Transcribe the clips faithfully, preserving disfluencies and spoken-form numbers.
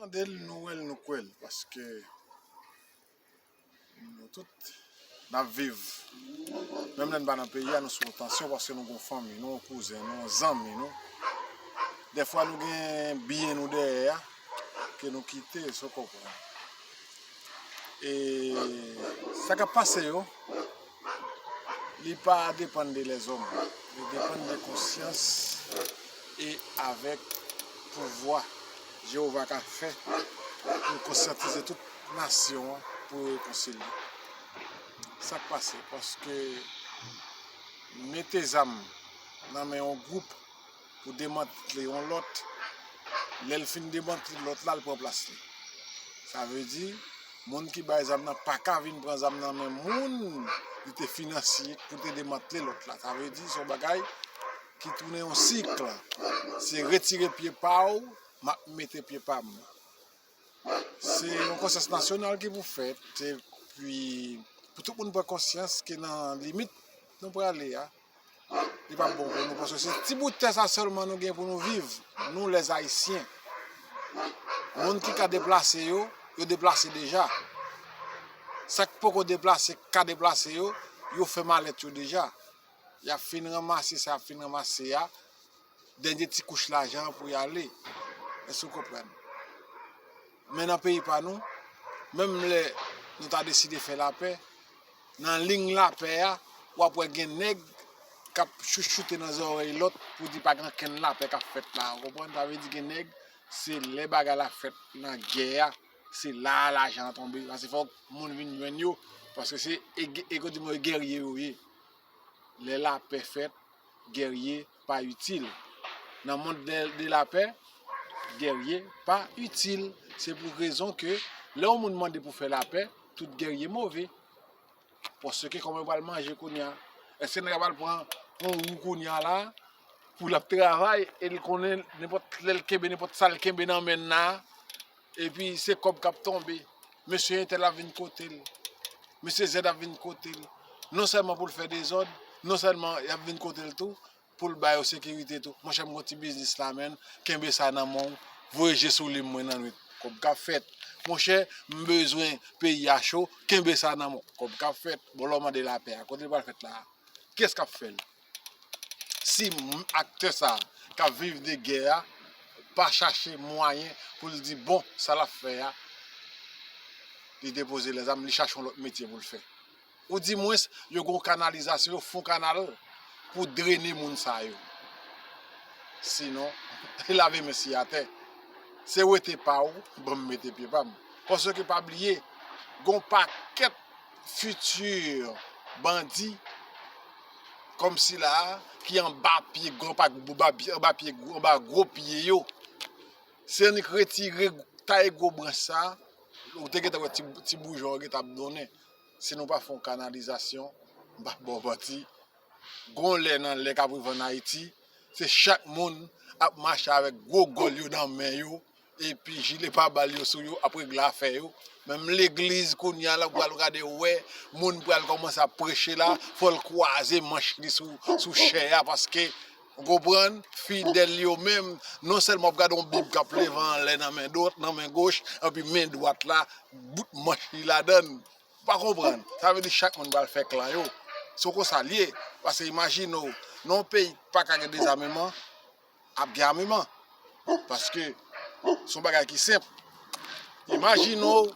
Tande l, nou wè l, nou kwè l, paske nou tout n ap viv. Menm lè n pa nan peyi a, nou sou yon tansyon paske nou gen yon fanmi, nou gen yon kouzen, nou gen yon zanmi, nou. Dèfwa nou gen byen nou dèyè a, ke nou kite, si w konprann. E sa k ap pase yo, li pa depann de lèzòm, li depann de konsyans e avèk pouvwa Jewova ka fè pou l konsyantize tout nasyon an pou yo rekonsilye. Sa k pase? Paske mete zam nan men yon gwoup pou demantle yon lòt, lè l fin demantle lòt la, l pran plas li. Sa vle di, moun ki bay zam nan pa ka vin pran zam nan men moun li te finansye pou te demantle lòt la. Sa vle di, se yon bagay ki tounen yon sik. Se retire pye pa w, m ap mete pye pa m. Se yon konsyans nasyonal ki pou fèt, epi pou tout moun pran konsyans ke nan limit nou prale a, li p ap bon pou nou, paske se ti bout tè sa sèlman nou gen pou nou viv, nou lèzayisyen. Moun ki ka deplase yo, yo deplase deja. Sa k poko deplase, ka deplase yo, yo fè malèt yo deja. Y ap fin ranmase sa y ap fin ranmase a, dènye ti kouch lajan an pou y ale. Èske w konprann? Men nan peyi pa nou, menm lè nou ta deside fè lapè, nan liy lapè a, w ap wè gen nèg k ap chouchoute nan zòrèy lòt pou di pa gen okenn lapè k ap fèt la. Ou konprann? Sa vle di gen nèg, se lè bagay la fèt nan gè a, se la a lajan an tonbe. Paske fòk moun vin jwenn yo, paske se e, e, e, di mwen, e gèrye yo ye. Lè lapè fèt, gèrye pa itil. Nan mond de, de lapè, gèrye pa itil. Se pou rezon ke lè yon moun mande pou fè lapè, tout gèrye move. Paske kòman yo pral manje kounye a? Èske nèg la pral pran yon wou kounye a la pou l ap travay e l konnen nenpòt lè l kenbe nenpòt sa l kenbe nan men l la, epi se kòb k ap tonbe. Mesye entèl ap vin kote l. Mesye zèd ap vin kote l. Non sèlman pou l fè dezòd, non sèlman y ap vin kote l tou, pou l ba yo sekirite tou. Monchè, m gon ti biznis la, menn. Kenbe sa nan men w. Voye je sou li m mwen nan nwit. Kòb k ap fèt. Monchè, m bezwen peyi a cho. Kenbe sa nan men w. Kòb k ap fèt. Bon, lè w mande lapè a, kote l pral fèt la a? Kiyès k ap fè l? Si m, aktè sa a k ap viv de gè a pa chache mwayen pou l di bon, sa l ap fè a, li depoze lèzam, li chache yon lòt metye pou l fè. Ou di mwens, yo gen yon kanalizasyon, yo fè yon kanal pou drene moun sa yo. Sinon, lave men sou atè. Se wete pa w, ban m mete pye pa m. Paske pa bliye, gen yon pakèt fiti bandi kòmsi la ki anba pye, anba pye, anba gwo pye yo. Se annik retire, taye gwo branch sa, ou te gentan wè ti, ti boujon an gentan ap donnen. Si nou pa fè yon kanalizasyon, m pa ba w manti, gon lè nan lè k ap rive ann Ayiti, se chak moun ap mache avèk gwo gòl yo nan men yo, epi jile pabal yo sou yo, ap regle afè yo. Menm legliz kounye a la, ou pral gade, ou wè, moun pral kòmanse ap preche la, fò l kwaze manch li sou, sou chè a, paske, ou konprann, fidèl yo menm, non sèlman ap gade yon Bib k ap leve anlè nan men dwat, nan men goch, epi men dwat la, bout manch li ladan l. Ou pa konprann? Sa vle di chak moun pral fè klan yo. Se konsa l ye. Paske imajine w, nan yon peyi ki pa ka gen dezameman, ap gen ameman. Paske se yon bagay ki senp. Imajine w,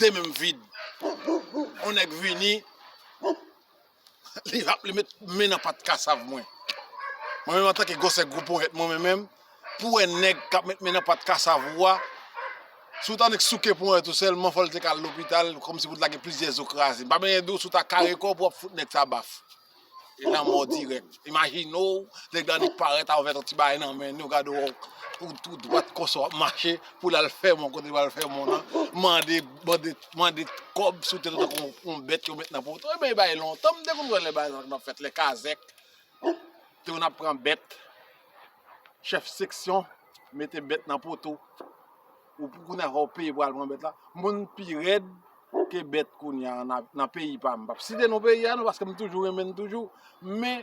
de men m vid. Yon nèg vini, li ap, li met men nan pat kasav mwen. Mwen menm, antanke gwosè gwo ponyèt mwen menm, pou wè nèg k ap met men nan pat kasav ou a, si w ta annik souke ponyèt ou sèlman, fò l te ka al lopital, kòmsi pou l ta gen plizyè zo kraze. M pa bezwen di w, si w ta kare kò w pou w ap fout nèg sa baf. E lanmò dirèk. Imajine w, nèg la annik parèt avèk yon ti bagay nan men li, w gade w, ou tou dwat konsa w ap mache, pou l al fèmen w kote l pral fèmen w nan, mande, mande, mande kòb sou tèt ou tankou yon, yon bèt yo met nan poto. Ebyen, e bay lontan, m te konn wè lè bagay sa t ap fèt, lè kazèk te konn ap pran bèt, chèf seksyon mete bèt nan poto. Ou pou kounye a fò w peye pou al pran bèt la. Moun pi rèd ke bèt kounye a nan, nan peyi pa m. M p ap site non peyi a non, paske m toujou renmen l toujou. Men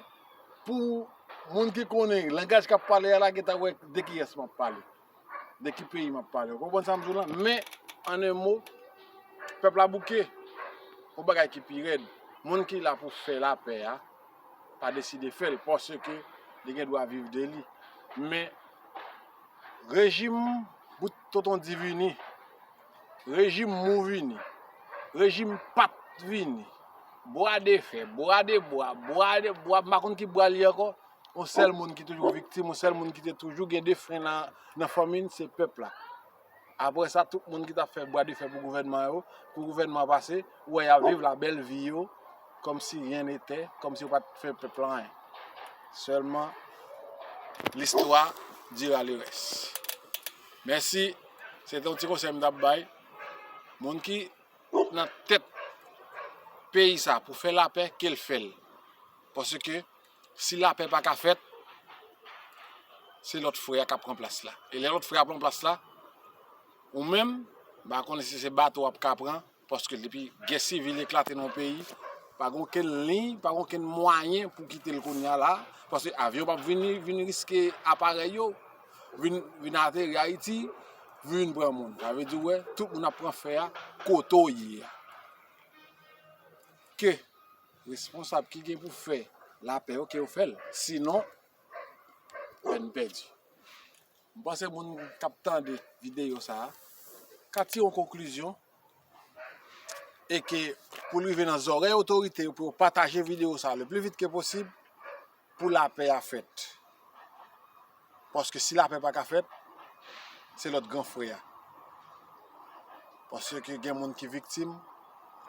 pou moun ki konnen langaj k ap pale a la, gentan wè de kiyès m ap pale. de ki peyi m ap pale. Ou konprann sa m di w lan? Men, an en mo, pèp la bouke. Yon bagay ki pi rèd. Moun ki la pou fè lapè a, pa deside fè l, paske li gen dwa viv de li. Men, rejim bout tonton di vini, rejim mou vini, rejim pat vini, bwa de fè, bwa de bwa, bwa de bwa, m pa konn ki bwa li ankò. Yon sèl moun ki toujou viktim, yon sèl moun ki te toujou gen de fren nan, nan fanmi n, se pèp la. Apre sa, tout moun ki t ap fè bwa de fè pou gouvènman yo, pou gouvènman pase, ou wè y ap viv la bèl vi yo, kòmsi rien n'était, kòmsi yo pa t fè pèp la anyen. Sèlman, l'histoire dira le reste. Mèsi, se te yon ti konsèy m t ap bay. Moun ki nan tèt peyi sa pou fè lapè, ke l fè l. Paske si lapè pa ka fèt, se lòt frè a k ap pran plas la. E lè lòt frè a pran plas la, ou menm, m pa konnen si se bato w ap ka pran, paske depi gè sivil eklate nan yon peyi, pa gen okenn liy, pa gen okenn mwayen pou kite l kounye a la, paske avyon p ap vini, vin riske aparèy yo, vin, vin ateri Ayiti, vin pran moun. Sa vle di, w wè, tout moun ap pran fè a kote w ye a. Ke responsab ki gen pou fè lapè yo, ke yo fè l. Sinon, pèn pèdi. M panse moun k ap tande videyo sa a ka tire yon konklizyon e ke pou l rive nan zòrèy otorite yo pou yo pataje videyo sa a le pli vit ke posib pou lapè a fèt. Paske si lapè pa ka fèt, se lòt gran frè a. Paske gen moun ki viktim,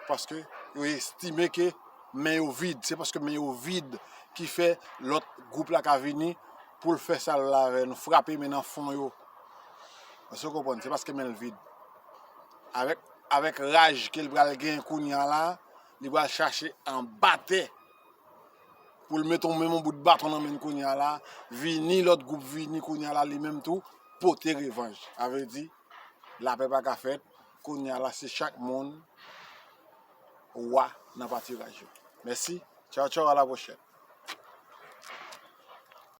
paske yo estime ke men yo vid. Se paske men yo vid ki fè lòt gwoup la ka vini pou l fè sa l avè nou, frape men nan fon yo. Èske w konprann? Se paske men l vid. Avèk, avèk raj ke l pral gen kounye a la, li pral chache anba tè pou l mete yon menm yon bout baton nan men l kounye a la, vini lòt gwoup vini kounye a la, li menm tou, pote revanj. Sa vle di, lapè pa ka fèt, kounye a la, se chak moun wa nan patiraj yo. Mèsi, tchaw tchaw, a la pwochèn.